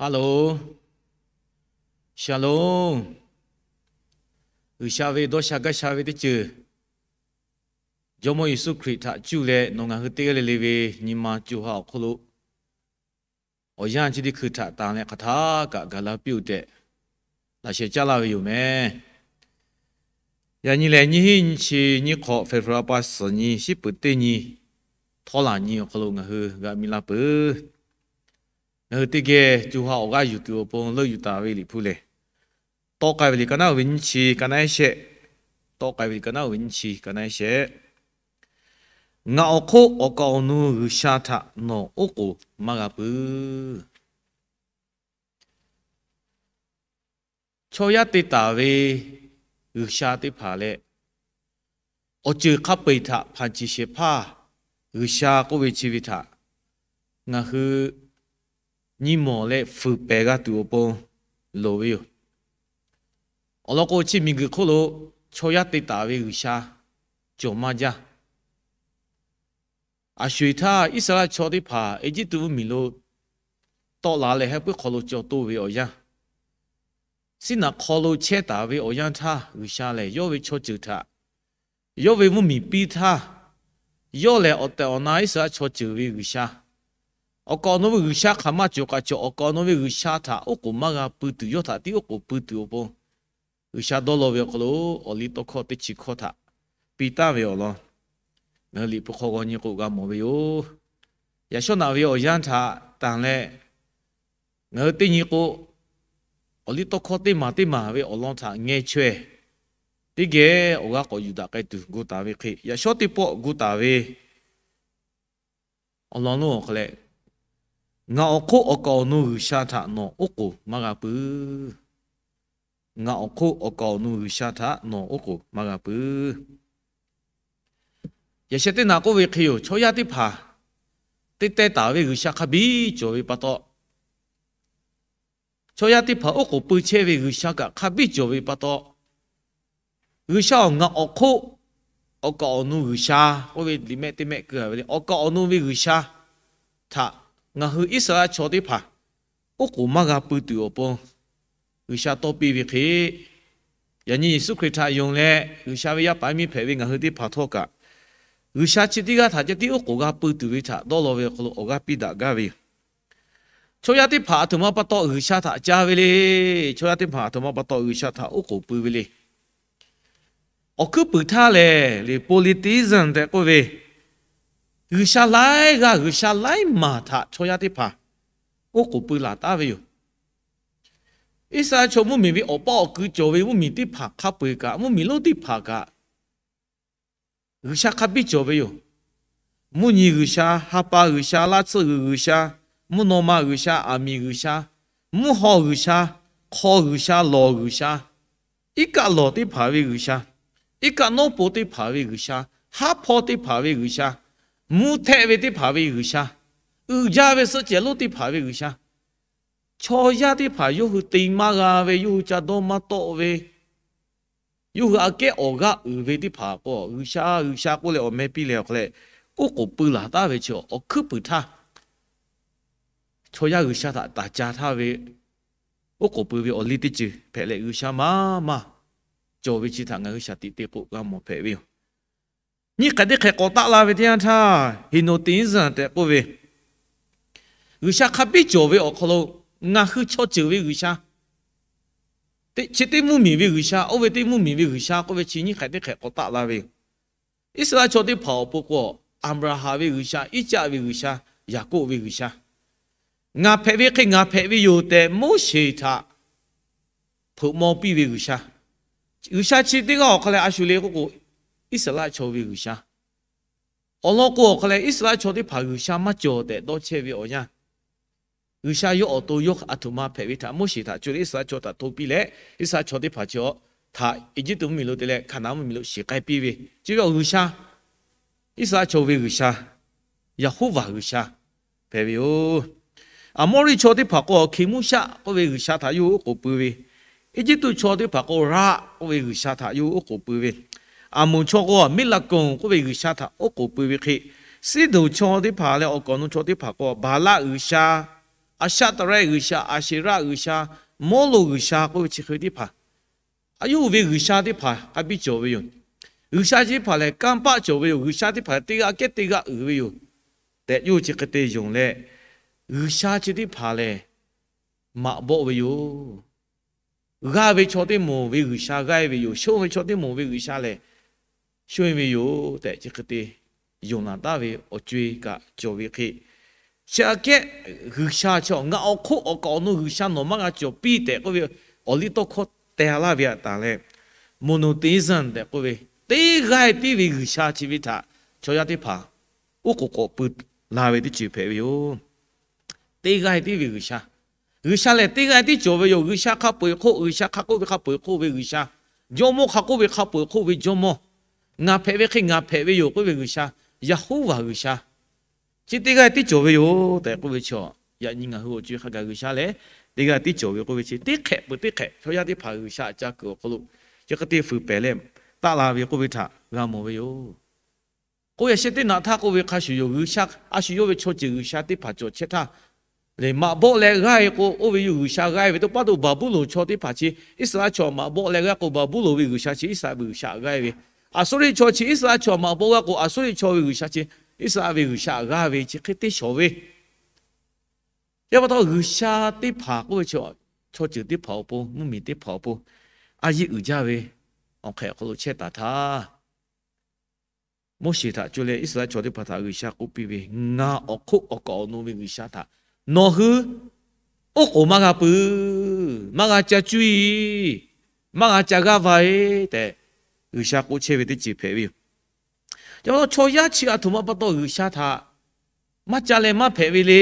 Hello, Shalom. G'uiˬsha ve dawˇ sha gaˇ sha ve teˇ ceuˬ, Jawˇmawˇ Yeˍsuˆ Hkriꞈ htaꞈ cuˇ leh nawˬ ngaˬ hui teˇ g'aˇ le le ve nyi ma co ha awˬ hk'oˆ lo awˬ yanˇ chi teˇ hkui htaꞈ tanˬ leh hk'aˬ htaˇ kaꞈ gaˬ la piˇ-oˆ tehꞈ laꞈ sheh caˉ laˇ ve yoˬ meh. Yaꞈ nyi lehˬ, nyiˇ hinˉ nyiˇ chi nyiˇ hk'awꞈ February pa suhˍ nyi, shiˉ peuˍ teˇ nyi, htawˇ laˬ nyi awˬ hk'aw lo ngaˬ hui g'a mi laˇ peuˬ. Ngaˬ hui teˇ geh co ha awˬ g'aˇ yuˬ tuˬ awˬ pon leuˆ yuˬ taˍ ve Liꞈ hpu lehˬ, tawˆ k'ai ve liꞈ ka naˉ uiˍ ve nyiˇ chi, ka naˉ ehˉ shehˆ. Tawˆ k'ai ve liꞈ ka naˉ uiˍ ve nyiˇ chi, ka naˉ ehˉ shehˆ. Ngaˬ awˬ hk'oˆ awˬ kaˍ awˬ nu G'uiˬsha htaꞈ nawˬ oˉ k'oˍ maˇ g'a pui. Chaw yaˇ te taˍ ve G'uiˬsha teˇ hpaˍ leh, awˬ ceuˬ hk'a peu-eˬ htaꞈ hpanˍ ciˍ shehˍ hpaˇ G'uiˬsha k'oˆ ve chi ve htaꞈ ngaˬ hui nyi mawˬ leh fuiˍ pehˍ g'a tuˬ awˬ pon loˍ ve yoˬ. Awˬ lawn k'o, chi miˬguiˬ hk'oˆ lo chaw yaˇ te taˍ ve G'uiˬsha cawˬ maˇ jaˇ. Aˬ sho-eˬ htaˇ, Iˉsaˍreˍlaˆ chaw teˇ hpaˍ Eˇjiˇtuꞈ mvuhˇmiˬ lo tawˆ la leh, heh puiˉ hk'aw lo caw toˆ ve awˬ yanˇ, siˉ naꞈ hk'aw lo chehˇ taˍ ve awˬ yanˇ htaˇ, G'uiˬsha lehˬ yawˇ ve chaw ceuˬ htaꞈ, yawˇ ve mvuhˇmiˬ piˇ htaˇ, yawˇ lehˬ awˬ tehˬ awˬ na Iˉsaˍreˍlaˆ chaw ceuˬ ve G'uiˬsha, awˬ kaˍ awˬ nu ve G'uiˬsha hk'aˬ maˇ cawˬ kaꞈ cawˬ, awˬ kaˍ awˬ nu ve G'uiˬsha htaꞈ oˉ k'oˍ maˇ g'a pui tuˬ, yawˇ htaꞈ tiˉ oˉ k'oˍ pui tuˬ awˬ pon, G'uiˬsha dawˇ law ve awˬ hk'aw lo awˬliˇtawˇhkawˇ teˇ chi hkawˇ htaꞈ piˇ taˍ ve awˬ lawn, ngaˬ hui Liꞈ hpu hk'aw g'aw nyi k'o g'a mawˬ ve yoˬ. Yaꞈ shawˉ naꞈ ve awˬ yanˇ htaꞈ tanˬ leh, ngaˬ hui teˇ nyi k'o, awˬliˇtawˇhkawˇ teˇ maˬ teˇ maˬ ve awˬ lawn htaꞈ ngeh chaweh teˇ geh awˬ g'aˇ k'awꞈ yuˬ daꞈ k'ai tuˬ gu taˍ ve hk'e, yaꞈ shawˉ teˇ pawˆ gu taˍ ve awˬ lawn lonˉ awˬ hk'aw leh, Ngaˬ awˬ hk'oˆ awˬ kaˍ awˬ nu G'uiˬsha htaꞈ nawˬ oˉ k'oˍ maˇ g'a pui. Ngaˬ awˬ hk'oˆ awˬ kaˍ awˬ nu G'uiˬsha htaꞈ nawˬ oˉ k'oˍ maˇ g'a pui. Yaꞈ sheh teˇ naꞈ k'oˆ ve hk'e yoˬ. Chaw yaˇ teˇ hpaˍ te teh taˍ ve G'uiˬsha hk'a biˇ cawˬ ve pa taw, chaw yaˇ teˇ hpaˍ oˉ k'oˍ pui chehˇ ve G'uiˬsha kaꞈ hk'a biˇ cawˬ ve pa taw, G'uiˬsha-oˬ, ngaˬ awˬ hk'oˆ awˬ kaˍ awˬ nu G'uiˬsha k'oˆ ve liꞈ mehˆ teˇ mehˆ keu-a ve le. Awˬ kaˍ awˬ nu ve G'uiˬsha htaꞈ ngaˬ hui Iˉsaˍreˍlaˆ chaw teˇ hpaˍ oˉ k'oˍ maˇ g'a pui tuˬ awˬ pon G'uiˬsha tawˇ piˇ ve hk'e, yaꞈ nyi Yeˍsuˆ Hkriꞈ htaꞈ yonˍ leh G'uiˬsha ve yaˇ paˍ yaˇ miˇ hpehꞈ ve ngaˬ hui teˇ hpaˍ htawˇ kaꞈ, G'uiˬsha chi teˇ g'aˇ htaꞈ ceh tiˉ oˉ k'oˍ g'a pui tuˬ ve htaꞈ dawˇ law ve awˬ hk'aw lo awˬ g'aˇ piˇ daꞈ gaˇ ve yoˬ. Chaw yaˇ teˇ hpaˍ aˬ htoꞈ ma pa taw G'uiˬsha htaꞈ ca ve le. Chaw yaˇ teˇ hpaˍ aˬ htoꞈ ma pa taw G'uiˬsha htaꞈ oˉ k'oˍ pui ve le. Awˬ hkuiˉ puiˍ htaˇ lehˬ, le polytheism tehꞈ k'oˆ ve, G'uiˬsha laiˉ g'aˇ G'uiˬsha laiˉ maˬ htaꞈ chaw yaˇ teˇ hpaˍ oˉ k'oˍ pui laˬ taˍ ve yoˬ. Iˉsaˍreˍlaˆ chaw mvuhˇmiˬ ve awˬ paˇ awˬ kui cawˬ ve mvuhˇmiˬ teˇ hpaˍ hk'a peu-eˬ kaꞈ, mvuhˇmiˬ lonˉ teˇ hpaˍ kaꞈ, G'uiˬsha hk'a biˇ cawˬ ve yoˬ. Mvuhˇ nyi G'uiˬsha, ha pa G'uiˬsha, laˇ tsuhˇ g'uiˬ G'uiˬsha, mvuhˇ naw ma G'uiˬsha, aˬ miˍ G'uiˬsha, mvuhˇ haw G'uiˬsha, hk'aw G'uiˬsha, lawˬ G'uiˬsha, iˉ kaˆ lawˬ teˇ hpaˍ ve G'uiˬsha, iˉ kaˆ nawˉ po teˇ hpaˍ ve G'uiˬsha, haˉ hpawˇ teˇ hpaˍ ve G'uiˬsha, mvuhˇ htehˆ ve teˇ hpaˍ ve G'uiˬsha, uiˍ jaˇ ve suhˆ cehˬ lonˉ teˇ hpaˍ ve G'uiˬsha, chaw yaˇ teˇ hpaˍ yawˇ hui te maˇ g'a ve, yawˇ hui ca dawˇ maˇ tawˆ ve, yawˇ hui aꞈ kehˉ awˬ g'aˇ uiˍ ve teˇ hpaˍ k'o, G'uiˬsha, G'uiˬsha k'oˆ leh awˬ meh piˇ leh awˬ hk'aw leh, oˉ k'oˍ pui laˬ taˍ ve chi awˬ hkuiˉ puiˍ htaˇ, chaw yaˇ G'uiˬsha htaꞈ taˍ ca htaˇ ve oˉ k'oˍ pui ve awˬ liˇ teˇ ceuˬ hpehꞈ leh, G'uiˬsha maˇ maˇ cawˬ ve chi htaꞈ ngaˬ hui shaˍ tiꞈ te k'o g'a mawˬ hpehꞈ ve yoˬ. Nyiˇ hk'ehꞈ teˇ hk'ehꞈ k'awꞈ taˆ la ve teˇ yanˇ htaˇ, henotheism tehꞈ k'oˆ ve, G'uiˬsha hk'a biˇ cawˬ ve awˬ hk'aw lo ngaˬ hui chaw ceuˬ ve G'uiˬsha, teˇ chi teˇ mvuhˇmiˬ ve G'uiˬsha, oˇ ve teˇ mvuhˇmiˬ ve G'uiˬsha k'oˆ ve chi nyiˇ hk'ehꞈ teˇ hk'ehꞈ k'awꞈ taˆ la ve yoˬ. Iˉsaˍreˍlaˆ chaw teˇ hpaˍ awˬ pon k'o, Aˍbraˍhanˍ ve G'uiˬsha, Iˉcaˆ ve G'uiˬsha, Yaˍkoˆ ve G'uiˬsha, ngaˬ hpehꞈ ve hk'e ngaˬ hpehꞈ ve yoˬ tehꞈ Moˉseˍ htaꞈ hpeuꞈ maw piˇ ve G'uiˬsha, G'uiˬsha chi teˇ g'aˇ awˬ hk'aw leh a shu le k'oˆ k'o, Iˉsaˍreˍlaˆ chaw ve G'uiˬsha. Awˬ lawn k'o, awˬ hk'aw leh Iˉsaˍreˍlaˆ chaw teˇ hpaˍ G'uiˬsha maˇ cawˬ tehꞈ dawˇ chehˇ ve awˬ yanˇ, G'uiˬsha yawˇ awˬ to yawˇ aˬ htoꞈ ma hpehꞈ ve htaꞈ Moˉseˍ htaꞈ co leh Iˉsaˍreˍlaˆ chaw htaꞈ hto piˇ leh, Iˉsaˍreˍlaˆ chaw teˇ hpaˍ chi htaꞈ Eˇjiˇtuꞈ mvuhˇmiˬ lo te leh Hkaˍnanˍ mvuhˇmiˬ lo shiˍ k'ai piˇ ve, chi ve awˬ G'uiˬsha, Iˉsaˍreˍlaˆ chaw ve G'uiˬsha, Yeˍhoˉvaˍ G'uiˬsha hpehꞈ ve yoˬ. Aˍmawˇriˆ chaw teˇ hpaˍ k'o, Hkeˍmonˇshaˆ k'oˆ ve g'uiˬsha htaꞈ yawˇ hui oˉ k'oˍ pui ve, Eˇjiˇtuꞈ chaw teˇ hpaˍ k'o, Raˆ k'oˆ ve g'uiˬsha htaꞈ yawˇ hui oˉ k'oˍ pui ve, Aˍmonˍ chaw k'o, Miˉlaˍkonˍ k'oˆ ve g'uiˬsha htaꞈ oˉ k'oˍ pui ve hk'e, Siˉdonˍ chaw teˇ hpaˍ leh awˬ kaˍ awˬ nu chaw teˇ hpaˍ k'o, Baˍlaˆ g'uiˬsha, Aˍshaˆtaˍrehˆ g'uiˬsha, Aˍsheˍraˆ g'uiˬsha, Mawˇlonˍ g'uiˬsha k'oˆ ve chi hk'e ve teˇ hpaˍ, a yawˇ hui ve g'uiˬsha teˇ hpaˍ hk'a biˇ cawˬ ve yoˬ. G'uiˬsha chi teˇ hpaˍ lehˬ kanˇ paˆ cawˬ ve yoˬ. G'uiˬsha teˇ hpaˍ lehˬ teˇ g'aˇ kehˉ teˇ g'aˇ uiˍ ve yoˬ tehꞈ yawˇ hui chi hk'e te yonˍ leh, G'uiˬsha chi teˇ hpaˍ lehˬ maꞈ bawˆ ve yoˬ. G'aˇ ve chaw teˇ moˍ ve G'uiˬsha g'aˇ ve yoˬ. Shonˇ ve chaw teˇ moˍ ve G'uiˬsha lehˬ shonˇ ve yoˬ tehꞈ chi hk'e te yonˍ laˬ taˍ ve awˬ co e kaꞈ cawˬ ve hk'e, chi aꞈ kehˉ G'uiˬsha chi ngaˬ awˬ hk'oˆ awˬ kaˍ awˬ nu G'uiˬsha nawˬ maˇ g'a cawˬ piˇ tehꞈ k'oˆ ve awˬliˇtawˇhkawˇ teh laˇ ve htaꞈ tanˬ leh, monotheism tehꞈ k'oˆ ve teˇ g'aˇ tiˉ ve G'uiˬsha chi ve htaꞈ chaw yaˇ teˇ hpaˍ oˉ k'oˍ k'awꞈ pui la ve teˇ ceuˬ hpehꞈ ve yoˬ. Teˇ g'aˇ tiˉ ve G'uiˬsha, G'uiˬsha lehˬ teˇ g'aˇ tiˉ cawˬ ve yoˬ. G'uiˬsha hk'a peu-eˬ hk'oˆ, G'uiˬsha hk'a k'oˆ ve hk'a peu-eˬ hk'oˆ ve G'uiˬsha, jawˇmawˇ hk'a k'oˆ ve hk'a peu-eˬ hk'oˆ ve jawˇmawˇ, ngaˬ hpehꞈ ve hk'e ngaˬ hpehꞈ ve yoˬ k'oˆ ve G'uiˬsha, Yeˍhoˉvaˬ G'uiˬsha chi teˇ g'aˇ tiˉ cawˬ ve yoˬ tehꞈ k'oˆ ve chaw, yaꞈ nyi ngaˬ hui awˬ co e hk'a gaˬ G'uiˬsha lehˬ teˇ g'aˇ tiˉ cawˬ ve k'oˆ ve chi teˇ hk'ehꞈ peuˬ teˇ hk'ehꞈ chaw yaˇ teˇ hpaˍ G'uiˬsha ca kuiˬ awˬ hk'aw lo chi hk'e te fuiˍ pehˍ leh taˆ la ve k'oˆ ve htaꞈ g'a mawˬ ve yoˬ. K'oˆ yaꞈ shehˆ teˇ naꞈ htaˇ k'oˆ ve hk'a shuˍ yoˬ. G'uiˬsha a shu yawˇ ve chaw ceuˬ G'uiˬsha teˇ hpaˍ cawˬ chehˇ htaˇ lehˬ maꞈ bawˆ leh g'aˇ e k'o oˇ ve yoˬ. G'uiˬsha g'aˇ ve teˇ paˉ to Baˍbuˍlonˍ chaw teˇ hpaˍ chi Iˉsaˍreˍlaˆ chaw maꞈ bawˆ leh g'aˇ k'o Baˍbuˍlonˍ ve G'uiˬsha chi Iˉsaˍreˍlaˆ ve G'uiˬsha g'aˇ ve, Aˍsuˇriˆ chaw chi Iˉsaˍreˍlaˆ chaw maꞈ bawˆ g'aˇ k'o Aˍsuˇriˆ chaw ve G'uiˬsha chi Iˉsaˍreˍlaˆ ve G'uiˬsha g'aˇ ve chi hk'e te shawˍ ve yaˇ pa taw G'uiˬsha teˇ hpaˍ k'oˆ ve chi chaw ceuˬ teˇ hpaˍ awˬ pon, mvuhˇmiˬ teˇ hpaˍ awˬ pon a yeˇ uiˍ jaˇ ve awˬ hk'ehꞈ awˬ hk'aw lo chehˇ taˍ htaˇ, Moˉseˍ htaꞈ cuˇ leh Iˉsaˍreˍlaˆ chaw teˇ hpaˍ htaꞈ G'uiˬsha k'oˆ piˇ ve, Ngaˬ awˬ hk'oˆ awˬ kaˍ awˬ nu ve G'uiˬsha htaꞈ nawˬ hui oˉ k'oˍ maˇ g'a pui, maˇ g'a ca cuˇ e, maˇ g'a ca g'aˇ va e tehꞈ G'uiˬsha k'oˆ chehˇ ve teˇ ceuˬ hpehꞈ ve yoˬ. Yaꞈ pa taw chaw yaˇ chi a htoꞈ ma pa taw G'uiˬsha htaꞈ maˇ ca leh maˇ hpehꞈ ve le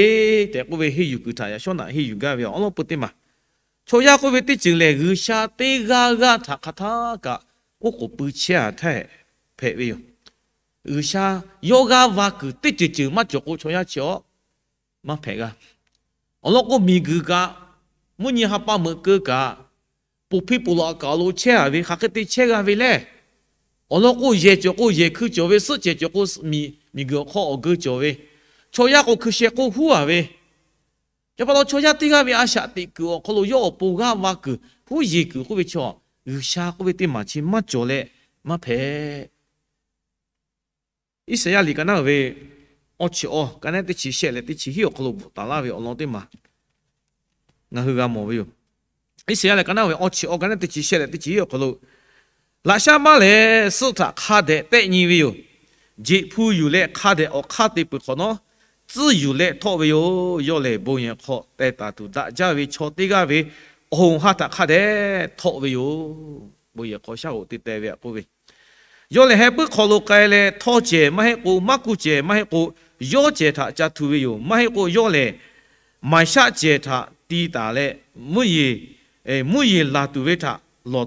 tehꞈ k'oˆ ve henˇ yuˬ kuiˬ htaꞈ yaꞈ shawˉ naꞈ henˇ yuˬ gaˇ ve awˬ lawn peu teˇ maˬ. Chaw yaˇ k'oˆ ve teˇ ceuˬ lehˬ G'uiˬsha teˇ g'aˇ g'aˇ htaꞈ hk'aˬ htaˇ kaꞈ oˉ k'oˍ pui chehˇ a htaˇ hpehꞈ ve yoˬ. G'uiˬsha yawˇ g'aˇ va kuiˬ teˇ ceuˬ ceuˬ maˇ cawˬ k'o chaw yaˇ chi awˬ maˇ hpehꞈ g'a. Awˬ lawn k'o miˬguiˬ kaꞈ, mvuhˇ nyi ha pa meuꞈ keu kaꞈ, poˬ hpiˇ poˬ laꞈ kaˍ lo chehˇ a ve hk'aˬ hk'e te chehˇ g'a ve lehˬ, awˬ lawn k'o yehˬ cawˬ k'o yehˬ hkui cawˬ ve, suhˆ cehˬ cawˬ k'o miˬguiˬ awˬ hk'aw awˬ geu cawˬ ve, chaw yaˇ k'o hkui sheh k'oˆ huˉ a ve, yaꞈ pa taw chaw yaˇ teˇ g'aˇ ve a shaꞈ teꞈ kuiˬ awˬ hk'aw lo yawˇ awˬ pon g'aˇ va kuiˬ huˉ yeˬ kuiˬ k'oˆ ve chaw, G'uiˬsha k'oˆ ve teˇ maˬ chi maˇ cawˬ leh maˇ hpehꞈ. Iˉsaˍyaˆ liꞈ ka naˉ ve awˇ chi awˇ ka naˉ teˇ chi shehˆ leh teˇ chi hiˉ awˬ hk'aw lo bvuhꞈ taˍ laˇ ve awˬ lawn teˇ maˬ ngaˬ hui g'a mawˬ ve yoˬ. Iˉsaˍyaˆ liꞈ ka naˉ ve awˇ chi awˇ ka naˉ teˇ chi shehˆ leh teˇ chi hiˉ awˬ hk'aw lo, Laꞈ shaˉ maˉ lehˬ suhˆ htaꞈ hk'a dehꞈ tehˆ nyi ve yoˬ. Jeꞈ hpu yuˬ leh hk'a dehꞈ awˬ hk'aˇ te peuˬ hk'awꞈ nawˉ, tcuhˇ yuˬ leh htawˆ ve yoˬ. Yawˇ lehˬ bon yehˬ hk'aw teh taˍ tuˬ daꞈ jaˇ ve chaw teˇ g'aˇ ve awˬ hoꞈ ha htaꞈ hk'a dehꞈ htawˆ ve yoˬ. Bon yehˬ hk'aw shaˉ hoꞈ te teh ve a k'oˆ ve, yawˇ lehˬ heh puiˉ hk'aw lo k'ai leh htawˇ cehˬ maˇ heˆ k'o, maˇ kuˇ cehˬ maˇ heˆ k'o, yawˇ cehˬ htaꞈ ca htu ve yoˬ. Maˇ heˆ k'o yawˇ lehˬ, maˍ shaˆ cehˬ htaꞈ ti taˍ leh, mvuhˇ yeˬ laˬ tuˬ ve htaꞈ law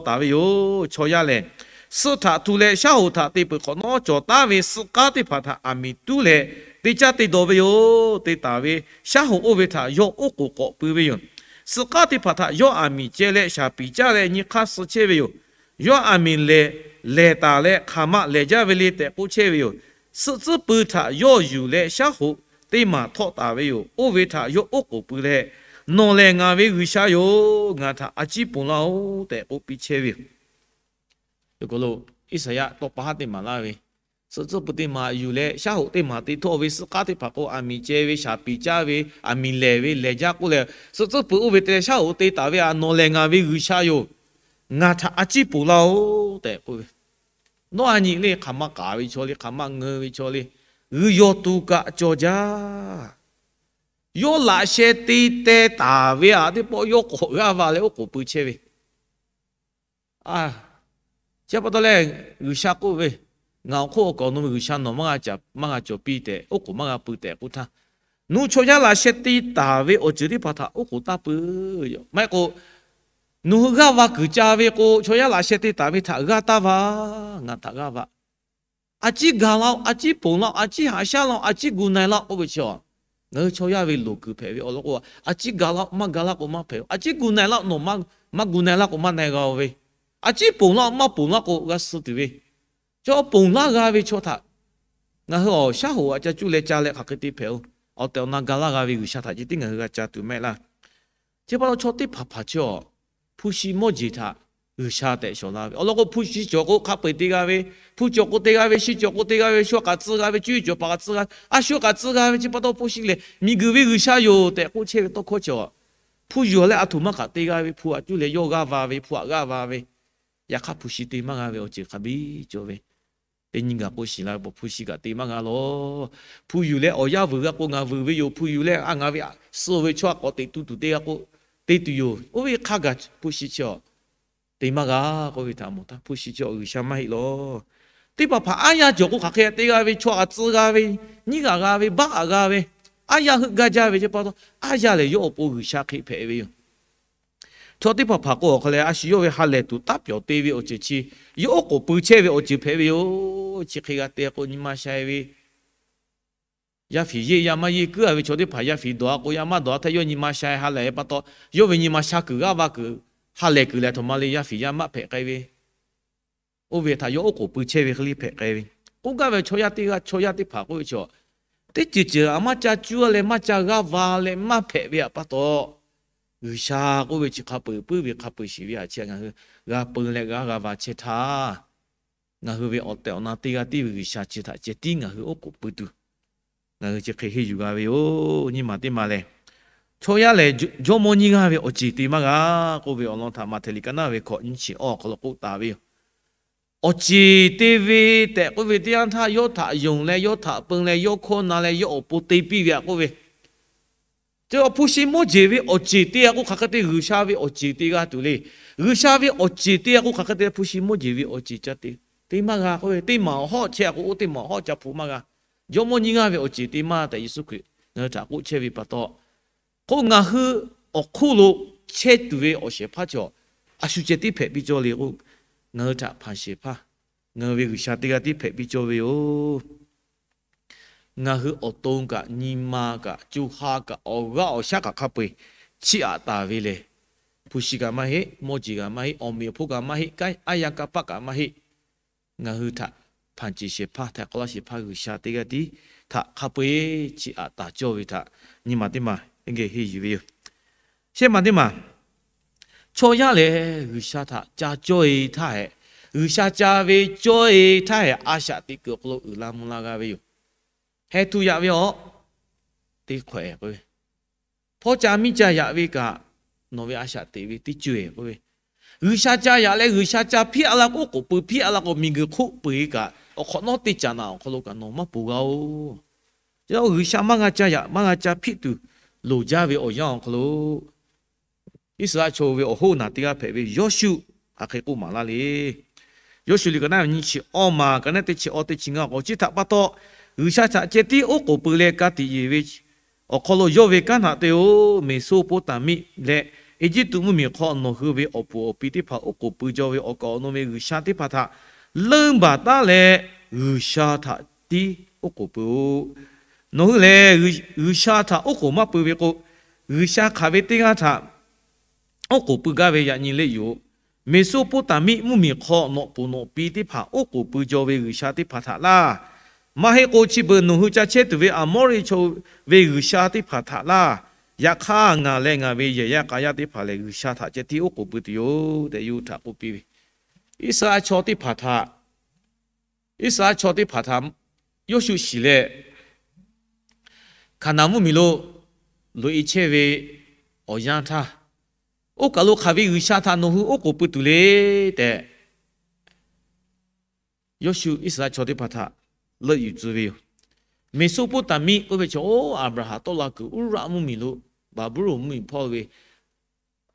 taˍ ve yoˬ. Chaw yaˇ lehˬ, suhˆ htaꞈ htu leh shaˉ hoꞈ htaꞈ te peuˬ hk'awꞈ nawˉ, cawˬ taˉ ve suhˆ k'aˉ teˇ hpaˍ htaꞈ aˬ miˍ tuˉ leh te caˇ te dawˬ ve yoˬ. Te taˍ ve shaˉ hoꞈ oˇ ve htaꞈ yawˇ oˉ k'oˍ k'awꞈ pui ve yoˬ. Suhˆ k'aˉ teˇ hpaˍ htaꞈ yawˇ aˬ miˍ ceh leh shaˍ piˍ caˇ leh nyi hk'aˇ suh chehˇ ve yoˬ. Yawˇ aˬ miˍ lehˬ, lehˬ taˍ leh hk'aˬ ma lehˬ jaˇ ve le tehꞈ k'oˆ chehˇ ve yoˬ. Suhˆ tcuhˉ pui htaꞈ yawˇ yuˬ leh shaˉ hoꞈ teˇ maˬ htawˆ taˍ ve yoˬ. Oˇ ve htaꞈ yawˇ oˉ k'oˍ pui leh, Nawˬ lehˬ ngaˬ ve G'uiˬsha yoˬ. Ngaˬ htaꞈ a ciˉ ponˬ laˇ-oˆ tehꞈ k'oˆ piˇ chehˇ ve yoˬ. Iˉsaˍyaˆ tawˇ pa haˉ teˇ maˬ laˇ ve, suhˆ tcuhˉ pui teˇ maˬ yuˬ leh shaˉ hoꞈ teˇ maˬ te htawˇ ve suhˆ k'aˉ teˇ hpaˍ k'o aˬ miˍ ceh ve, shaˍ piˍ caˇ ve, aˬ miˍ lehˬ ve lehˬ jaˇ k'oˆ leh, suhˆ tcuhˉ pui oˇ ve te leh shaˉ hoꞈ te taˍ ve, Nawˬ lehˬ ngaˬ ve G'uiˬsha yoˬ. Ngaˬ htaꞈ a ciˉ ponˬ laˇ-oˆ tehꞈ k'oˆ ve, Nawˉ a nyi le hk'aˬ ma k'aˍ ve chaw le, hk'aˬ ma ngeu ve chaw le, G'uiˬ yaw tuˬ kaꞈ cawˬ jaˇ. Yawˇ laꞈ sheh te teh taˍ ve aꞈ teˇ pawˆ yawˇ k'awꞈ g'aˇ va leh oˉ k'oˍ pui chehˇ ve a, chi pa taw leh G'uiˬsha k'oˆ ve, Ngaˬ awˬ hk'oˆ awˬ kaˍ awˬ nu ve G'uiˬsha nawˬ maˇ g'a cawˬ piˇ tehꞈ, oˉ k'oˍ maˇ g'a pui tehꞈ k'oˆ htaˇ, nawˬ hui chaw yaˇ laꞈ sheh te taˍ ve awˬ ceuˬ teˇ hpaˍ htaꞈ oˉ k'oˍ taˇ pui yoˬ. Maˇ heˆ k'o, nawˬ hui g'aˇ va kuiˬ ca ve k'o, chaw yaˇ laꞈ sheh te taˍ ve htaꞈ g'aˇ taˇ va, ngaˬ htaꞈ g'aˇ va. A ciˉ gaˬ laˇ-oˆ, a ciˉ ponˬ laˇ-oˆ, a ciˉ haꞈ shaˉ laˇ-oˆ, a ciˉ gu na-e laˇ-oˆ k'oˆ ve chi, ngaˬ hui chaw yaˇ ve loˍ kuiˬ hpehꞈ ve awˬ lawn k'o, a ciˉ gaˬ laˇ-oˆ, maˇ gaˬ laˇ k'o maˇ hpehꞈ-oˬ. A ciˉ gu na-e laˇ-oˆ, nawˬ maˇ gu na-e laˇ k'o maˇ na-e g'a-oˬ ve. A ciˉ ponˬ laˇ-oˆ, maˇ ponˬ laˇ k'o g'a suh tuˬ ve. Chaw ponˬ laˇ g'a ve chaw htaꞈ ngaˬ hui awˬ shaˉ hoꞈ aꞈ ca cuˇ leh ca leh hk'aˬ hk'e te hpehꞈ-oˬ. awˬ tehˬ awˬ na ga laˇ g'a ve G'uiˬsha htaꞈ ceh tiˉ ngaˬ hui g'a ca tuˬ mehˆ laˇ. Chi pa taw chaw teˇ hpaˍ hpaˍ chi awˬ hpu shi mawˇ jeˬ htaꞈ G'uiˬsha tehꞈ shawˍ laˇ ve awˬ lawn k'o, hpu shi cawˬ k'o hk'a peu-eˬ te g'a ve, hpu cawˬ k'o te g'a ve, shi cawˬ k'o te g'a ve, shu k'aꞈ tcuh g'a ve, cuˇ yiˍ cawˬ paˍ k'aꞈ tcuh g'a ve, a shu k'aꞈ tcuh g'a ve, chi pa taw hpu shi lehˬ miˬguiˬ ve G'uiˬsha yoˬ tehꞈ k'oˆ chehˇ ve tawˇ hkawˇ chi awˬ, hpu yuˬ leh a htoꞈ ma kaꞈ te g'a ve, hpu aꞈ cuˇ leh yawˇ g'aˇ va ve, hpu aꞈ g'aˇ va ve, yaꞈ hk'aˇ hpu shi te maˇ g'a ve awˬ ceuˬ hk'a biˇ cawˬ ve, teˇ nyi gaˬ k'o shiˍ la ve pa hpu shi kaꞈ te maˇ g'a lawˬ. Hpu yuˬ leh awˬ yanˇ vuiˬ g'a k'o ngaˬ vuiˬ ve yoˬ. Hpu yuˬ leh a ngaˬ ve suh ve chaw a k'awꞈ teꞈ tu tuˬ teˇ g'aˇ k'o te tuˬ yoˬ. Oˇ ve hk'a gaˬ hpu shi chi awˬ te maˇ g'a k'oˆ ve htaꞈ mawˬ htaˇ, hpu shi chi awˬ G'uiˬsha maˇ heˆ lawˬ. Teˇ hpaˍ hpaˍ aˉ yanˇ cawˬ k'o hk'aˬ hk'e te g'a ve, chaw aꞈ tcuh g'a ve, nyiˉ g'aꞈ g'a ve, baˆ aꞈ g'a ve, aˉ yanˇ heuˆ gaˇ jaˇ ve chi pa taw, aˉ yanˇ lehˬ yawˇ awˬ pon G'uiˬsha hk'e hpehꞈ ve yoˬ. Chaw teˇ hpaˍ hpaˍ k'o awˬ hk'aw leh a shu yawˇ ve ha lehˬ tuˬ taˉ pyawˬ te ve awˬ ceuˬ chi, yawˇ oˉ k'oˍ pui chehˇ ve awˬ ceuˬ hpehꞈ ve yoˬ. Chi hk'e g'a te k'o nyi ma shai ve, yaˇ fiˍ yeˇ yaˇ maˇ yeˇ kuiˉ a ve chaw teˇ hpaˍ yaˇ fiˍ dawˬ a k'o yaˇ maˇ dawˬ a htaˇ yawˇ nyi ma shai ha lehˬ pa taw, yawˇ ve nyi ma sha kuiˬ g'aˇ va kuiˬ, ha lehˬ kuiˬ lehˬ htoꞈ ma le yaˇ fiˍ yaˇ maˇ hpehꞈ k'ai ve, oˇ ve htaꞈ yawˇ oˉ k'oˍ pui chehˇ ve hk'e le hpehꞈ k'ai ve. K'oˆ gaˇ ve chaw yaˇ teˇ g'aˇ, chaw yaˇ teˇ hpaˍ k'oˆ ve chaw, teˇ ceuˬ ceuˬ a maˇ ca cuˇ a leh maˇ ca g'aˇ va leh maˇ hpehꞈ ve htaꞈ pa taw, G'uiˬsha k'oˆ ve chi hk'a peu-eˬ puiˉ ve hk'a peu-eˬ shiˍ ve htaꞈ chi ngaˬ hui g'a peu leh g'a g'a va chehˇ htaˇ, ngaˬ hui ve awˬ tehˬ awˬ na teˇ g'aˇ tiˉ ve G'uiˬsha chi htaꞈ ceh tiˉ ngaˬ hui oˉ k'oˍ pui tuˬ, ngaˬ hui chi hk'e henˇ yuˬ g'a ve yoˬ. Nyi ma teˇ ma lehˬ, chaw yaˇ lehˬ jawˇmawˇ nyiˇ g'aˇ ve awˬ ceˬ te maˇ g'a k'oˆ ve awˬ lawn htaꞈ Maꞈhtehˍ liꞈ ka naˇ ve hkawꞈ nyiˇ chi awˬ hk'aw lo k'oˆ taˍ ve yoˬ. Awˬ ceˬ te ve tehꞈ k'oˆ ve teˇ yanˇ htaˇ, yawˇ htaꞈ yonˍ leh yawˇ htaꞈ peu leh yawˇ hkawˇ na leh yawˇ awˬ pon te piˇ ve htaꞈ k'oˆ ve, chi awˬ hpu shi mawˇ jeˬ ve awˬ ceˬ te a k'o hk'aˬ hk'e te G'uiˬsha ve awˬ ceˬ te g'a tuˬ le. G'uiˬsha ve awˬ ceˬ te a k'o hk'aˬ hk'e te hpu shi mawˇ jeˬ ve awˬ ceˬ ca te, te maˇ g'a k'oˆ ve, teˇ maˬ awˬ hawˉ chehˇ a k'o oˇ teˇ maˬ awˬ hawˉ ca hpu maˇ g'a. Jawˇmawˇ nyiˇ g'aˇ ve awˬ ceˬ te maˇ tehꞈ Yeˍsuˆ Hkriꞈ ngaˬ hui htaꞈ k'oˆ chehˇ ve pa taw, k'o ngaˬ hui awˬ hk'oˆ lo chehˇ tuˬ ve awˬ shehˍ hpaˇ chi a shu ceh tiˉ hpehꞈ piˇ cawˇ le k'o, ngaˬ hui htaꞈ hpanˍ shehˍ hpaˇ, ngaˬ hui ve G'uiˬsha teˇ g'aˇ tiˉ hpehꞈ piˇ cawˇ ve yoˬ. Ngaˬ hui awˬ to kaꞈ, nyi ma kaꞈ, co ha kaꞈ, awˬ g'aˇ awˬ shaˉ kaꞈ hk'a peu-eˬ chiˇ aꞈ taˍ ve lehˬ, hpu shi kaꞈ maˇ heˆ, mawˇ jeˬ kaꞈ maˇ heˆ, awˬ meꞈ awˬ hponˇ kaꞈ maˇ heˆ, kanˉ aˉ yanˇ kanˇ paˆ kaꞈ maˇ heˆ. Ngaˬ hui htaꞈ hpanˍ ceˬ shehˍ hpaˇ htaꞈ k'awꞈ laˇ shehˍ hpaˇ G'uiˬsha teˇ g'aˇ tiˉ htaꞈ hk'a peu-eˬ chiˇ aꞈ taˍ cawˇ ve htaꞈ nyi ma teˇ ma geh henˇ yuˬ ve yoˬ. Shehˆ ma teˇ ma, chaw yaˇ lehˬ G'uiˬsha htaꞈ ca cawˇ-e htaˇ hehꞈ, G'uiˬsha ca ve cawˇ-e htaˇ hehꞈ a shaꞈ teꞈ kuiˬ awˬ hk'aw lo uiˍ la mvuh la g'a ve yoˬ. Heh tuˬ yaꞈ ve awˬ teˇ hkawehˍ k'oˆ ve, hpawˇ ca miˇ ca yaꞈ ve kaꞈ, nawˬ ve a shaꞈ teꞈ ve teˇ ceuˬ-e k'oˆ ve, G'uiˬsha ca yaꞈ leh G'uiˬsha ca hpiˇ a la k'o, oˉ k'oˍ pui hpiˇ a la k'o, miˬguiˬ hk'oˆ peu-eˬ kaꞈ awˬ hk'awꞈ nawˉ teˇ caꞈ naꞈ awˬ hk'aw lo kaꞈ nawˬ maˇ ponˬ g'a-oˬ. Chi G'uiˬsha maˇ g'a ca yaꞈ maˇ g'a ca hpiˇ tuˬ loˍ jaˇ ve awˬ yanˇ awˬ hk'aw lo, Iˉsaˍreˍlaˆ chaw ve awˬ hoˉ naˬ teˇ g'aˇ hpehꞈ ve Yawˇshuˆ hk'aˬ hk'e k'oˆ maˍ laˇ le. Yawˇshuˆ liꞈ ka naˇ nyiˇ chi awˇ ma ka naˉ teˇ chi awˇ teˇ chi ngaˇ k'o, chi htaꞈ pa taw G'uiˬsha htaꞈ ceh tiˉ oˉ k'oˍ pui leh ka tiꞈ yeˬ ve awˬ hk'aw lo yawˇ ve kanˉ htaꞈ te-o, Meˍsoˇpoˇtaˍmiˆ leh Eˇjiˇtuꞈ mvuhˇmiˬ hk'aw nawˬ hui ve awˬ puˍ awˬ pi teˇ hpaˍ oˉ k'oˍ pui jaw ve awˬ kaˍ awˬ nu ve G'uiˬsha teˇ hpaˍ htaꞈ leuˇ baˬ taˉ leh, G'uiˬsha htaꞈ tiˉ oˉ k'oˍ pui-oˬ. Nawˬ hui lehˬ G'uiˬsha htaꞈ oˉ k'oˍ maˇ pui ve k'o, G'uiˬsha hk'aˬ ve teˇ g'aˇ htaꞈ oˉ k'oˍ pui gaˇ ve yaꞈ nyi leˆ yoˬ. Meˍsoˇpoˇtaˍmiˆ mvuhˇmiˬ hk'aw nawˬ puˍ nawˬ pi teˇ hpaˍ oˉ k'oˍ pui jaw ve G'uiˬsha teˇ hpaˍ htaꞈ laˇ. Maˇ heˆ k'o chi beuꞈ nawˬ hui ca chehˇ tuˬ ve Aˍmawˇriˆ chaw ve G'uiˬsha teˇ hpaˍ htaꞈ laˇ. Yaꞈ hk'aˇ ngaˬ leh ngaˬ ve yehˬ yaˇ k'a yaˇ teˇ hpaˍ lehˬ, G'uiˬsha htaꞈ ceh tiˉ oˉ k'oˍ pui tuˬ yoˬ tehꞈ yawˇ hui htaꞈ k'oˆ piˇ ve, Iˉsaˍreˍlaˆ chaw teˇ hpaˍ htaꞈ, Iˉsaˍreˍlaˆ chaw teˇ hpaˍ htaꞈ Yawˇshuˆ shiˍ leh, Hkaˍnanˍ mvuhˇmiˬ lo loꞈ-e chehˇ ve awˬ yanˇ htaˇ, oˇ kaˬ lo hk'aˬ ve G'uiˬsha htaꞈ nawˬ hui oˉ k'oˍ pui tuˬ le tehꞈ, Yawˇshuˆ Iˉsaˍreˍlaˆ chaw teˇ hpaˍ htaꞈ leuˆ yuˬ tcuh ve yoˬ. Meˍsoˇpoˇtaˍmiˆ k'oˆ ve chaw, oˇ Aˍbraˍhanˍ tawˆ la kuiˬ Uˉraˆ mvuhˇmiˬ lo Baˍbuˍlonˍ mvuhˇmiˬ hpawˇ ve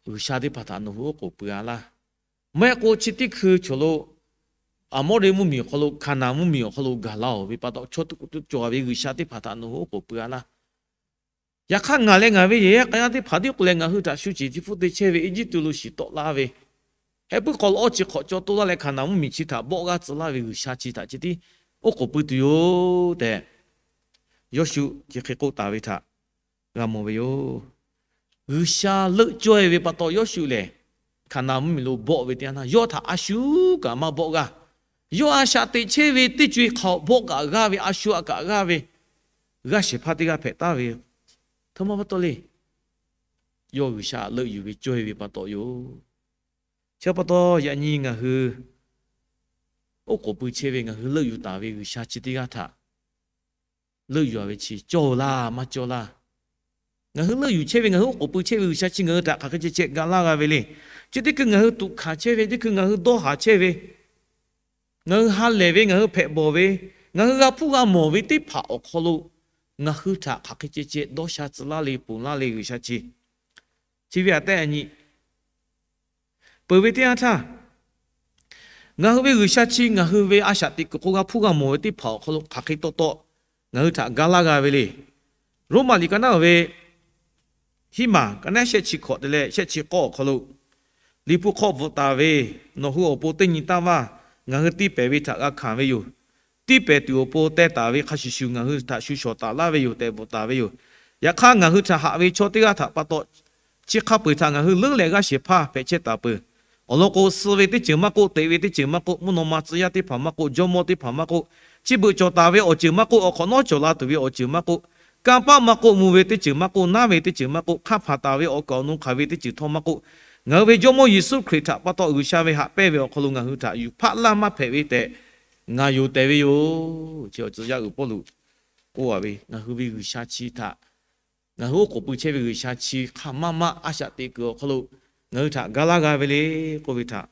G'uiˬsha teˇ hpaˍ htaꞈ nawˬ hui oˉ k'oˍ pui-a laˇ. Maˇ heˆ k'o chi teˇ hkui chaw lo Aˍmawˇriˆ mvuhˇmiˬ awˬ hk'aw lo Hkaˍnanˍ mvuhˇmiˬ awˬ hk'aw lo gaˬ la-oˬ ve pa taw, chaw tuꞈ tuꞈ cawˬ ve G'uiˬsha teˇ hpaˍ htaꞈ nawˬ hui oˉ k'oˍ pui-a laˇ. Yaꞈ hk'aˇ ngaˬ leh ngaˬ ve yehˬ yaˇ k'a yaˇ teˇ hpaˍ tiˉ k'o leh ngaˬ hui htaꞈ shu ceˬ chi hpfuhˇ te chehˇ ve Eˇjiˇtuꞈ lo shiˍ tawˆ laˇ ve, heh puiˉ hk'aw lo awˇ chi hk'awꞈ caw toˇ laˇ leh Hkaˍnanˍ mvuhˇmiˬ chi htaꞈ bawˆ g'aˇ tcuh laˇ ve G'uiˬsha chi htaꞈ ceh tiˉ oˉ k'oˍ pui tuˬ yoˬ tehꞈ, Yawˇshuˆ chi hk'e k'oˆ taˍ ve htaꞈ g'a mawˬ ve yoˬ. G'uiˬsha leuˆ caweh ve pa taw Yawˇshuˆ lehˬ, Hkaˍnanˍ mvuhˇmiˬ lo bawˆ ve teˇ yanˇ htaˇ yawˇ htaꞈ a shu kaꞈ maˇ bawˆ g'aˇ. Yawˇ a shaꞈ teꞈ chehˇ ve teˇ co-e hk'aˬ bawˆ kaꞈ g'aˇ ve, a shu aꞈ kaꞈ g'aˇ ve, g'aˇ shehˍ hpaˇ teˇ g'aˇ hpehꞈ taˍ ve, htaꞈ maˇ pa taw le, yawˇ G'uiˬsha leuˆ yuˬ ve caweh ve pa taw yoˬ. Chi pa taw yaꞈ nyi ngaˬ hui oˉ k'oˍ pui chehˇ ve, ngaˬ hui leuˆ yuˬ taˍ ve G'uiˬsha chi teˇ g'aˇ htaꞈ leuˆ yuˬ-a ve chi cawˇ laˇ maˇ cawˇ laˇ. Ngaˬ hui leuˆ yuˬ chehˇ ve, ngaˬ hui oˉ k'oˍ pui chehˇ ve G'uiˬsha chi ngaˬ hui htaꞈ hk'aˬ hk'e ceh ceh ga laˇ g'a ve le. Chi teˇ hkui ngaˬ hui tuꞈ hkanˍ chehˇ ve, teˇ hkui ngaˬ hui dawˇ haˍ chehˇ ve, ngaˬ hui ha lehˬ ve, ngaˬ hui hpehꞈ bawˬ ve, ngaˬ hui g'a hpuˇ g'a mawˬ ve teˇ hpaˍ awˬ hk'aw lo ngaˬ hui htaꞈ hk'aˬ hk'e ceh ceh dawˇ sha tcuh laˇ le, ponˬ laˇ le G'uiˬsha chi. Chi ve aꞈ tehˉ a nyi peuˬ ve teˇ yanˇ htaˇ, ngaˬ hui ve G'uiˬsha chi ngaˬ hui ve a shaꞈ teꞈ kuiˬ hk'oˆ g'a hpuˇ g'a mawˬ ve teˇ hpaˍ awˬ hk'aw lo hk'aˬ hk'e taw taw ngaˬ hui htaꞈ ga laˇ g'a ve le. Roˉmaꞈ liꞈ ka naˉ ve hiˉ maˬ ka naˉ shehˆ chi hkawꞈ te leh shehˆ chi k'awˇ awˬ hk'aw lo, Liꞈ hpu hk'aw bvuhꞈ taˍ ve, nawˬ hui awˬ pon teˇ nyi taˇ vaˇ ngaˬ hui tiˇ pehˍ ve htaꞈ g'a hkanˍ ve yoˬ. Tiˇ pehˍ tuˬ awˬ pon teh taˍ ve hk'a shuˍ shuˍ ngaˬ hui htaꞈ shu shawˍ taˍ laˇ ve yoˬ tehꞈ bvuhꞈ taˍ ve yoˬ. Yaꞈ hk'aˇ, ngaˬ hui htaꞈ haꞈ ve chaw teˇ g'aˇ htaꞈ pa taw, chi hk'a peu-eˬ htaꞈ ngaˬ hui leuˉ leh g'aˇ shehˍ hpaˇ hpehꞈ chehˇ taˍ peuˬ. Awˬ lawn k'o, suh ve teˇ ceuˬ maˇ k'oˆ, teꞈ ve teˇ ceuˬ maˇ k'oˆ, mvuhˇ naw ma tcuh yaˇ teˇ hpaˍ maˇ k'oˆ, jawˇmawˇ teˇ hpaˍ maˇ k'oˆ, chi beuꞈ cawˬ taˍ ve awˬ ceuˬ maˇ k'oˆ, awˬ hk'awꞈ nawˉ cawˬ la tuˬ ve awˬ ceuˬ maˇ k'oˆ, kanˇ paˆ maˇ k'oˆ, mvuh ve teˇ ceuˬ maˇ k'oˆ, naˉ ve teˇ ceuˬ maˇ k'oˆ, hk'aˇ hpaˍ taˍ ve awˬ kaˍ awˬ nu hk'aˬ ve teˇ ceuˬ htawˇ maˇ k'oˆ, ngaˬ hui ve Jawˇmawˇ Yeˍsuˆ Hkriꞈ htaꞈ pa taw G'uiˬsha ve haꞈ pehnˇ ve awˬ hk'aw lo ngaˬ hui htaꞈ yuˬ hpaˆ laˇ maˇ hpehꞈ ve tehꞈ ngaˬ yonˍ tehˬ ve yoˬ. Chi awˬ tcuh yaˇ uiˍ Pawˇluꞈ k'oˆ-a ve, ngaˬ hui ve G'uiˬsha chi htaꞈ, ngaˬ hui oˉ k'oˍ pui chehˇ ve G'uiˬsha chi hk'aˬ maˇ maˇ a shaꞈ teꞈ kuiˬ awˬ hk'aw lo ngaˬ hui htaꞈ ga laˇ g'a ve le k'oˆ ve htaꞈ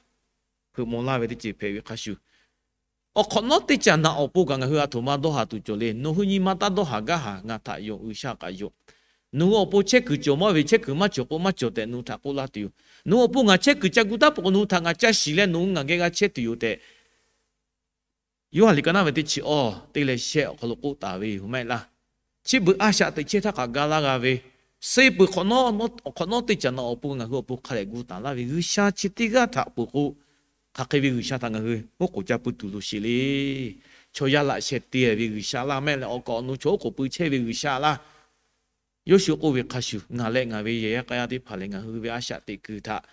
hpeuꞈ maw laˇ ve teˇ ceuˬ hpehꞈ ve hk'a shuˍ, awˬ hk'awꞈ nawˉ teˇ caꞈ naꞈ awˬ pon kaꞈ ngaˬ hui a htoꞈ ma dawˇ haˍ tuˬ cawˬ le. Nawˬ hui nyi ma taˇ dawˇ haˍ gaˇ haˍ, ngaˬ htaꞈ yonˍ, G'uiˬsha kaꞈ yonˍ. Nawˬ hui awˬ pon chehˇ kuiˬ cawˬ maˇ ve, chehˇ kuiˬ maˇ cawˬ k'o maˇ cawˬ tehꞈ nawˬ hui htaꞈ k'oˆ laˇ tuˬ yoˬ. Nawˬ hui awˬ pon ngaˬ chehˇ kuiˬ ca gu taˉ peuˬ k'o, nawˬ hui htaꞈ ngaˬ ca shiˍ leh nawˬ hui ngaˬ geh g'a chehˇ tuˬ yoˬ tehꞈ Yoˇhanˬ liꞈ ka naˉ ve teˇ chi awˇ teˇ leh shehˆ awˬ hk'aw lo k'oˆ taˍ ve yoˬ maˇ heˆ laˇ. Chi beuꞈ a shaꞈ teꞈ chehˇ htaˇ kaꞈ ga laˇ g'a ve, suh peuˬ hk'awꞈ nawˉ, hk'awꞈ nawˉ teˇ caꞈ naꞈ awˬ pon ngaˬ hui awˬ pon hk'a dehꞈ gu taˍ laˇ ve G'uiˬsha chi teˇ g'aˇ htaꞈ peuˬ k'o, hk'aˬ hk'e ve G'uiˬsha htaꞈ ngaˬ hui oˉ k'oˍ ca pui tuˬ lo sheˍ le. Chaw yaˇ laꞈ sheh te ve G'uiˬsha laˇ mehˆ leh awˬ kaˍ awˬ nu chaw oˉ k'oˍ pui chehˇ ve G'uiˬsha laˇ. Yoˇshuˆ k'oˆ ve hk'a shuˍ, ngaˬ leh ngaˬ ve yehˬ yaˇ k'a yaˇ teˇ hpaˍ lehˬ, ngaˬ hui ve a shaꞈ teꞈ kuiˬ htaꞈ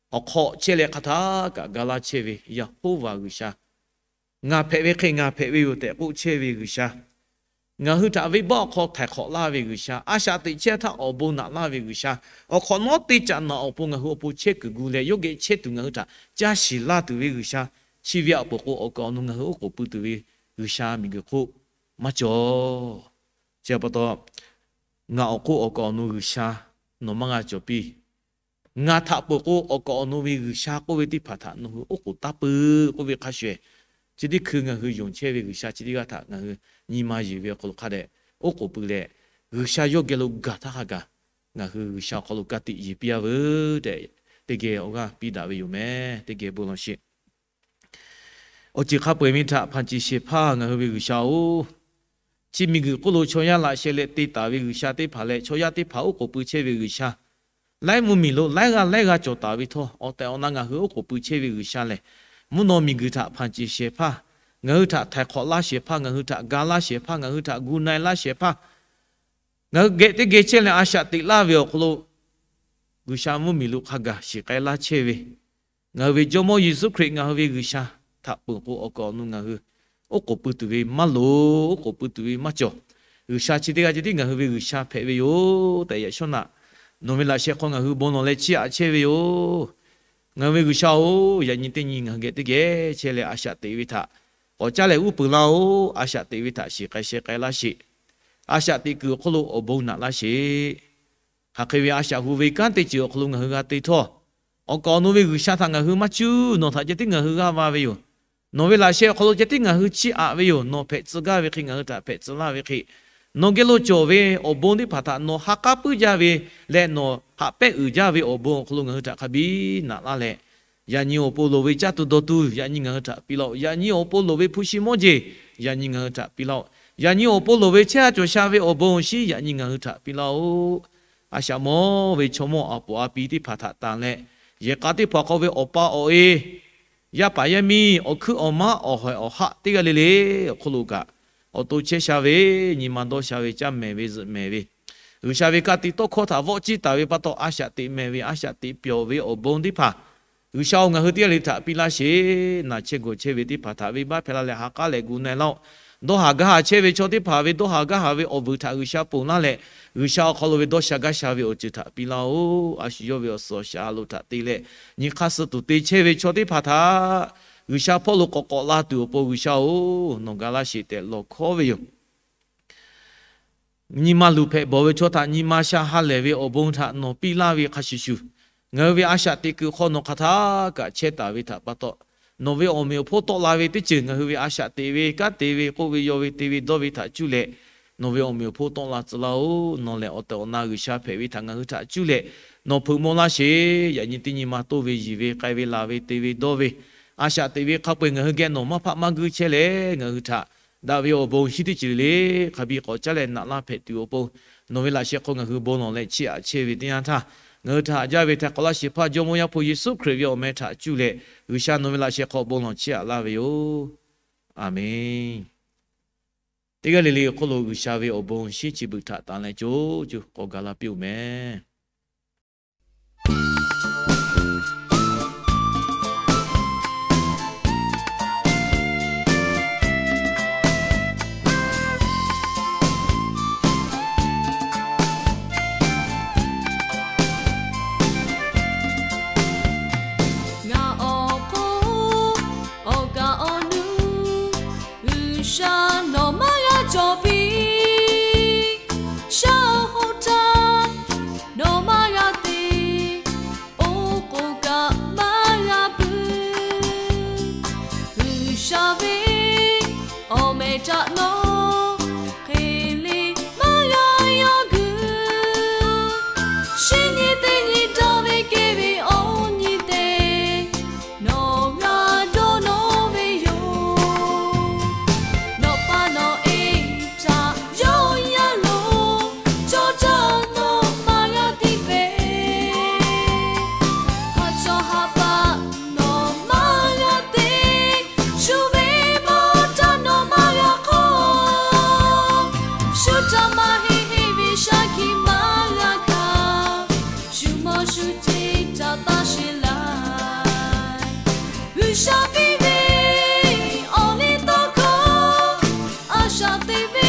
awˬ hk'aw chehˇ leh hk'aˬ htaˇ kaꞈ ga laˇ chehˇ ve Yeˍhoˉvaˬ G'uiˬsha, ngaˬ hpehꞈ ve hk'e ngaˬ hpehꞈ ve yoˬ tehꞈ k'oˆ chehˇ ve G'uiˬsha, ngaˬ hui htaꞈ venˇbaˆ awˬ hk'aw htaiˍ hk'awꞈ laˇ ve G'uiˬsha, a shaꞈ teꞈ chehˇ htaˇ awˬ bon naꞈ laˇ ve G'uiˬsha, awˬ hk'awꞈ nawˉ teˇ caꞈ naꞈ awˬ pon ngaˬ hui awˬ pon chehˇ kuiˬ gu leh yawˇ geh chehˇ tuˬ ngaˬ hui htaꞈ caˇ shiˍ laˇ tuˬ ve G'uiˬsha, chi ve aꞈ peuˬ k'o awˬ kaˍ awˬ nu ngaˬ hui oˉ k'oˍ pui tuˬ ve G'uiˬsha miˬguiˬ hk'oˆ maˇ cawˬ. Chi pa taw, ngaˬ awˬ hk'oˆ awˬ kaˍ awˬ nu G'uiˬsha nawˬ maˇ g'a cawˬ piˇ. Ngaˬ htaꞈ peuˬ k'o awˬ kaˍ awˬ nu ve G'uiˬsha k'oˆ ve teˇ hpaˍ htaꞈ nawˬ hui oˉ k'oˍ taˇ pui k'oˆ ve hk'a shuˍ, chi teˇ hkui ngaˬ hui yonˍ chehˇ ve G'uiˬsha chi teˇ g'aˇ htaꞈ ngaˬ hui nyi ma yeˬ ve awˬ hk'aw lo hk'a dehꞈ oˉ k'oˍ pui leh, G'uiˬsha yawˇ geh lo gaˬ htaˇ hk'a gaˬ ngaˬ hui G'uiˬsha awˬ hk'aw lo ka tiꞈ yeˬ piˇ-a veuˬ tehꞈ, teˇ geh awˬ g'aˇ piˇ daꞈ ve yoˬ meh. Teˇ geh bon lawˬ sheˍ. Awˬ ceuˬ hk'a peu-eˬ ve htaꞈ hpanˍ ceˬ shehˍ hpaˇ ngaˬ hui ve G'uiˬsha-oˬ, chi miˬguiˬ hk'oˆ lo chaw yaˇ laꞈ sheh leh te taˍ ve G'uiˬsha teˇ hpaˍ leh chaw yaˇ teˇ hpaˍ oˉ k'oˍ pui chehˇ ve G'uiˬsha, laiˉ mvuhˇmiˬ lo laiˉ g'aˇ laiˉ g'aˇ cawˬ taˍ ve htawˇ, awˬ tehˬ awˬ na ngaˬ hui oˉ k'oˍ pui chehˇ ve G'uiˬsha lehˬ, mvuhˇ naw miˬguiˬ htaꞈ hpanˍ ceˬ shehˍ hpaˇ, ngaˬ hui htaꞈ htaiˍ hk'awꞈ laˇ shehˍ hpaˇ, ngaˬ hui htaꞈ ga laˇ shehˍ hpaˇ, ngaˬ hui htaꞈ gu na-e laˇ shehˍ hpaˇ, ngaˬ hui geh teˇ geh chehˇ leh a shaꞈ teꞈ laˇ ve awˬ hk'aw lo G'uiˬsha mvuhˇmiˬ lo hk'a gaˬ shiˍ k'ai laˇ chehˇ ve, ngaˬ hui ve Jawˇmawˇ Yeˍsuˆ Hkriꞈ ngaˬ hui ve G'uiˬsha htaꞈ peuˬ k'o awˬ kaˍ awˬ nu ngaˬ hui oˉ k'oˍ pui tuˬ ve maˇ loˍ, oˉ k'oˍ pui tuˬ ve maˇ cawˬ. G'uiˬsha chi teˇ g'aˇ ceh tiˉ ngaˬ hui ve G'uiˬsha hpehꞈ ve yoˬ tehꞈ yaꞈ shawˉ naꞈ nawˬ ve laꞈ sheh hk'aw ngaˬ hui bon lawˬ leh chiˇ aꞈ chehˇ ve yoˬ. Ngaˬ hui ve G'uiˬsha-oˬ, yaꞈ nyi teˇ nyi ngaˬ hui geh teˇ geh chehˇ leh a shaꞈ teꞈ ve htaꞈ k'awꞈ caˉ leh uˉ peunˍ laˇ-oˬ. A shaꞈ teꞈ ve htaꞈ shiˍ k'ai sheh k'ai laˇ sheˍ. A shaꞈ teꞈ kuiˬ awˬ hk'aw lo awˬ bon naꞈ laˇ sheˍ. Hk'aˬ hk'e ve a shaꞈ hu ve kanˉ teˇ ceuˬ awˬ hk'aw lo ngaˬ hui g'a te htawˇ, awˬ kaˍ awˬ nu ve G'uiˬsha htaꞈ ngaˬ hui maˇ cuˇ, nawˬ htaꞈ ceh tiˉ ngaˬ hui g'aˇ va ve yoˬ. Nawˬ ve laꞈ sheh awˬ hk'aw lo ceh tiˉ ngaˬ hui chiˇ aꞈ ve yoˬ. Nawˬ hpehꞈ tcuh gaˇ ve hk'e ngaˬ hui htaꞈ hpehꞈ tcuh laˇ ve hk'e, nawˬ geh lo cawˬ ve awˬ bon teˇ hpaˍ htaꞈ nawˬ ha k'aˉ puiˉ jaˇ ve leh nawˬ haꞈ pehnˇ uiˍ jaˇ ve awˬ bon awˬ hk'aw lo ngaˬ hui htaꞈ hk'a biˇ naꞈ laˇ leh, yaꞈ nyi awˬ pon loˍ ve caˇ tuˬ dawˬ tuˬ yaꞈ nyi ngaˬ hui htaꞈ piˇ laˇ-oˆ. Yaꞈ nyi awˬ pon loˍ ve hpu shi mawˇ jeˬ yaꞈ nyi ngaˬ hui htaꞈ piˇ laˇ-oˆ. Yaꞈ nyi awˬ pon loˍ ve chehˇ ha cawˬ sha ve awˬ bon awˬ shinˉ yaꞈ nyi ngaˬ hui htaꞈ piˇ laˇ-oˆ. A shaꞈ mawˇ ve chaw mawˇ a poˍ a pi teˇ hpaˍ htaꞈ tanˬ leh, yehˬ k'a teˇ hpaˍ hk'aw ve awˬ pa awˬ e, yaˇ paˍ yaˇ miˇ awˬ hkuiˉ awˬ maˉ awˬ hawehˬ awˬ haˆ teˇ g'aˇ le le awˬ hk'aw lo kaꞈ, awˬ to chehˇ sha ve, nyi ma dawˇ sha ve, caˇ mehˍ ve zuhꞈ mehˍ ve, G'uiˬsha ve ka tiꞈ tawˇ hkawˇ htaꞈ vawˆ ciˇ taˍ ve pa taw, a shaꞈ teꞈ mehˍ ve, a shaꞈ teꞈ pyawˬ ve awˬ bon teˇ hpaˍ, G'uiˬsha-oˬ, ngaˬ hui teˇ g'aˇ le htaꞈ piˇ laˇ sheˍ. Naˬ chehˇ gawˬ chehˇ ve teˇ hpaˍ htaꞈ venˇbaˆ hpehˇ laˇ leh ha k'aˉ leh gu na-e laˇ-oˆ. Dawˇ haˍ gaˇ haˍ chehˇ ve chaw teˇ hpaˍ ve dawˇ haˍ gaˇ haˍ ve awˬ vuiˬ htaꞈ G'uiˬsha ponˬ laˇ leh, G'uiˬsha awˬ hk'aw lo ve dawˇ sha gaˇ sha ve awˬ ceuˬ htaꞈ piˇ laˇ-oˆ. A shu yawˇ ve awˬ suhˍ awˬ shaˍ a loˍ htaꞈ te leh, nyi hk'aˇ suh tuˬ te chehˇ ve chaw teˇ hpaˍ htaꞈ G'uiˬsha hpawˇ lo k'awꞈ k'awꞈ la tuˬ awˬ pon, G'uiˬsha-oˬ, nawˬ ga laˇ sheˍ tehꞈ lawˬ hkawˉ ve yoˬ. Nyi ma luˬ hpehꞈ bawˬ ve chaw htaꞈ nyi ma sha ha lehˬ ve awˬ bon htaꞈ nawˬ piˇ laˇ ve hk'a shuˍ shuˍ, ngaˬ hui ve a shaꞈ teꞈ kuiˬ hk'aw nawˬ hk'aˬ htaˇ kaꞈ chehˇ taˍ ve htaꞈ pa taw, nawˬ ve awˬ meꞈ awˬ hponˇ tawˆ la ve teˇ ceuˬ ngaˬ hui ve a shaꞈ teꞈ ve, kanˉ te ve, k'oˆ ve, yaw ve, te ve, dawˇ ve htaꞈ cuˇ leh nawˬ ve awˬ meꞈ awˬ hponˇ tawˆ la tcuh laˇ-oˆ. Nawˬ lehˬ awˬ tehˬ awˬ na G'uiˬsha hpehꞈ ve htaꞈ ngaˬ hui htaꞈ cuˇ leh nawˬ hpeuꞈ maw laˇ sheˍ. Yaꞈ nyi teˇ nyi ma toˇ ve, yiˬ ve, k'ai ve, laˬ ve, te ve, dawˇ ve, a shaꞈ teꞈ ve hk'a peu-eˬ ngaˬ hui geh nawˬ maˇ hpaˆ maˇ guiˇ chehˇ leh, ngaˬ hui htaꞈ daꞈ ve awˬ bon shinˉ teˇ ceuˬ le le hk'a biˇ k'awꞈ caˉ leh naꞈ laˇ hpehꞈ tuˬ awˬ pon, nawˬ ve laꞈ sheh hk'aw ngaˬ hui bon lawˬ leh chiˇ aꞈ chehˇ ve teˇ yanˇ htaˇ, ngaˬ hui htaꞈ haꞈ jaˇ ve htaꞈ k'awꞈ laˇ shehˍ hpaˇ Jawˇmawˇ Yaˇ hpu Yeˍsuˆ Hkriꞈ ve awˬ meh htaꞈ cuˇ leh G'uiˬsha nawˬ ve laꞈ sheh hk'aw bon lawˬ chiˇ aꞈ laˇ ve yoˬ. Aˍmenˍ. Teˇ g'aˇ le le awˬ hk'oˆ lo G'uiˬsha ve awˬ bon shinˉ chi beuꞈ htaꞈ tanˍ leh co co k'awꞈ ga laˇ piˇ-oˬ meh. Ngaˬ awˬ hk'oˆ awˬ kaˍ awˬ nuˇ G'uiˬsha nawˬ maˇ g'a cawˬ piˇ. Shaˉ hoˆ htaˇ nawˬ maˇ g'a te, oˉ k'oˍ kaꞈ maˇ g'a puiˉ. G'uiˬsha ve awˬ meh htaꞈ nawˬ hk'e le maˇ g'a yaw guiˬ. Shinˉ nyi teˇ nyi daꞈ ve kehˬ ve awˬ nyi te nawˬ g'a dawˇ nawˇ ve yoˬ. Nawˬ pa nawˬ e htaꞈ yawˇ yaˇ lo cawˬ htaˇ nawˬ maˇ g'a tiˇ pehˍ. Haꞈ chaw haꞈ paˆ nawˬ maˇ g'a te, shu ve maˇ htaˇ nawˬ maˇ g'a hk'awˇ. Shu htaꞈ maˇ heˆ heˆ ve shaˉ hkiˆ maˇ g'a hkanˍ. Shu mawˇ shu ceˇ htaꞈ taˇ sheˍ laiˬ. G'uiˬsha piˇ ve awˬ liˇ tawˇ hkawˇ a shaꞈ teꞈ ve